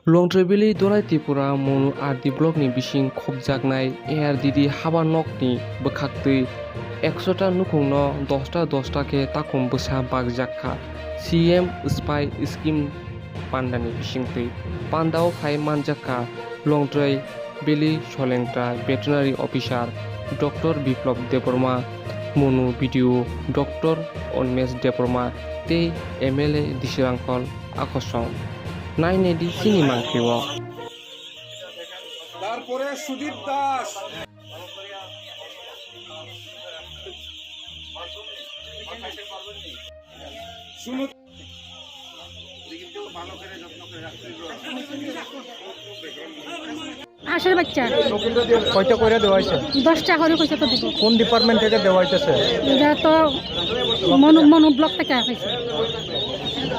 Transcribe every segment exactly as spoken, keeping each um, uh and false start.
Longtrai Valley Dolai Tripura Monu R D block ni bising khopjaknai A R D D haba nok ni bwkhaktwi ekso ta nukhung no dos ta dos ta khe takhum bwsa bakjak kha C M Spy Scheme panda ni bisingtwi. Panda o phai manjak kha Longtrai Valley Solengta Veterinary Officer Doctor Biplab Debbarma, Monu B D O Doctor Onmesh Debbarma tei M L A Disirangkol Akosong. Nainedi chini mangphi o. তারপরে সুদীপ দাস। শুনো। হাঁসের বাচ্চা। কয়টা কইরা দেওয়া হয়েছে? দশটা করে কইছে তো দিব। কোন ডিপার্টমেন্ট থেকে দেওয়া হইতেছে? এটা তো মনু, মনু ব্লক থেকে আসছে।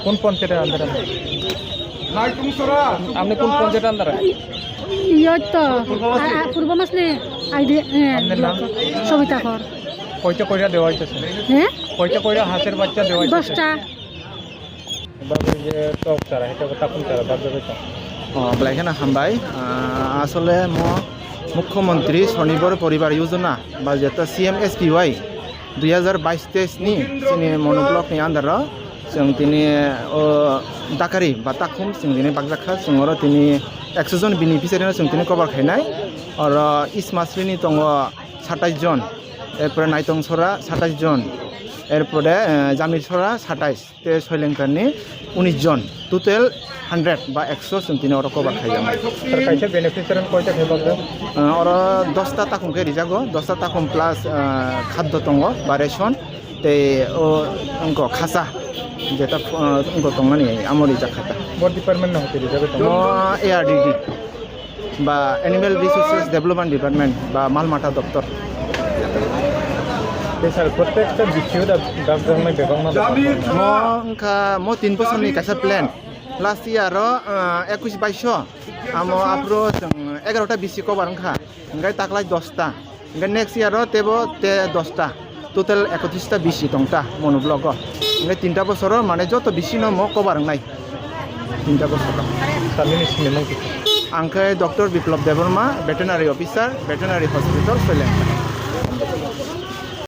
কোন পঞ্চায়েতের আন্ডারে? আপনি কোন পঞ্চায়েতের আন্ডারে? ইয়ে তো, আ, আ, পূর্ব মাসলে আইডি, হ্যাঁ, আপনার নাম? সবিতা কর। কয়টা কইরা দেওয়া হইতেছে? হ্যাঁ? কয়টা কইরা হাঁসের বাচ্চা দেওয়া হইতেছে? দশটা। Bago je tok chara, hete ko takun chara, bago je tok. O, belai kheno hambai. Ah, asole mo Mukhyamantri Swanibhor Poribar Yojana, ba jeta C M S P Y dui hazar bais teis ni chini Monu block ni under o chwng tini o dakari ba takhum chwng tini bakjak kha, chwng oro tini ekso jon beneficiary no chwng tini cover khainai. Oro East Masri ni tongo satais jon, erpore Naitong Sora satais jon, erpore, eh, Jamir Sora satais. Tei Soilengkarni unis jon, total hundred ba ekso chwng tini oro cover khaijak. Sir, kaisa beneficiary koita khe bakjak? Ah, oro dosta takhum khe rijago, dosta takhum plus, ah, khaddo tongo ba ration, tei o wngkha khasa, jeta, ah, wngkha tongnani amo rijak kha ta. Bo department no hote rijagwi tongo? Mo A R D D. Ba Animal Resources Development Department ba mal mata doptor. Tei sir, protekta B C O da dagjaknai bebakno da? Mo wngkha mo tin bosorni kaisa plan. Last year o, ah, ekush baiso, amo aphuru chwng egarota B C cover wngkha, hingke taklai dosta. Hingke next year o tebo te dosta, total ekotris ta B C tongta Monu block o. Hingke tinta bosoro mane joto B C no mo cover wngnai. Tinta bosoro. Tamni sini mung kisa. Ang khe Doctor Biplab Debbarma, Veterinary Officer, Veterinary Hospital, Soileng.